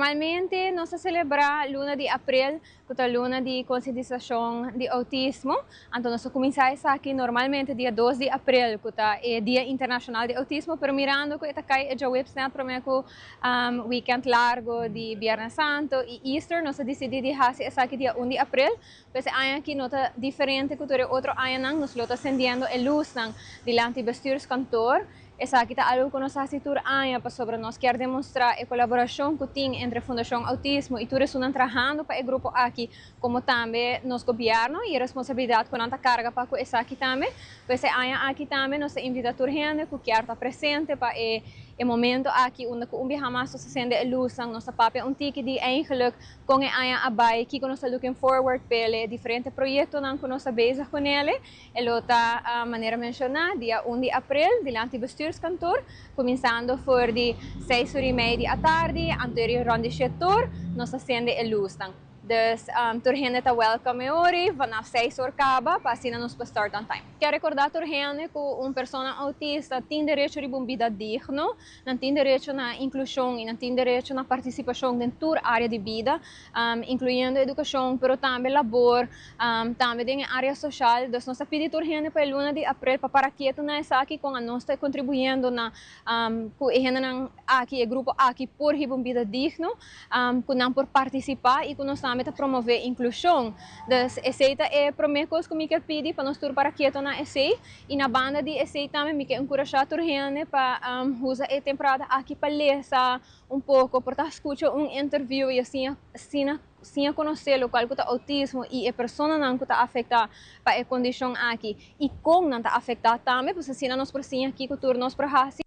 Normalmente nos ta celebra luna di april, cu ta luna di concientisacion di autismo. Anto nos ta cuminsa esaki normalmente dia 2 di april, cu ta e Dia Internacional di Autismo, pero mirando cu e ta cay e diahuebs net prome cu weekend largo di Biernes Santo y Easter, nos a dicidi di haci esaki dia 1 di april. Pues e aña aki no ta diferente cu tur e otro añanan, nos lo ta cendiendo e luznan dilanti bestuurskantoor. Esaki ta algo cu nos ta haci tur aña pasobra nos kier demostra e colaboracion cu tin entre Fundacion Autismo y tur esunnan trahando pa e grupo aki, como tambe nos gobierno y e responsabilidad cu nan ta carga pa cu esaki tambe. Pues e aña aki tambe nos ta invita tur hende cu kier ta presente pa e momento aki unda cu un biaha mas nos ta cende e luznan, nos ta papia un tiki di eigenlijk con e aña a bay, kico nos ta looking forward p'e diferente proyectonan cu nos ta bezig cu nele. E lo ta, manera menciona, dia 1 di april dilanti bestuurskantoor, cuminsando for di 6:30 di atardi, anto rond di 7 or nos ta cende e luznan. Dus tur hende ta welcome ori, vanaf 6 or caba, pa asina nos por start on time. Kier recorda tur hende cu un persona autista tin derecho di un bida digno, nan tin derecho na inclusion y nan tin derecho na participacion den tur area di bida, incluyendo educacion, pero tambe labor, tambe den area social. Dus nos ta pidi tur hende pa luna di april pa para keto na esaki con nos ta contribuyendo na cu e hendenan aki, e grupo aki por hiba un bida digno, cu nan por participa y cu nos tambe ta promove inclusion. Dus esey ta e prome cos cu mi kier pidi pa nos tur para keto na esey y na banda di esey tambe mi kier encurasha tur hende pa usa e temporada aki pa lesa un poco, por ta scucha un interview y asina conoce loke ta autismo y e personanan cu ta afecta pa e condicion aki y con nan ta afecta tambe, pues asina nos por siña aki cu tur nos por haci.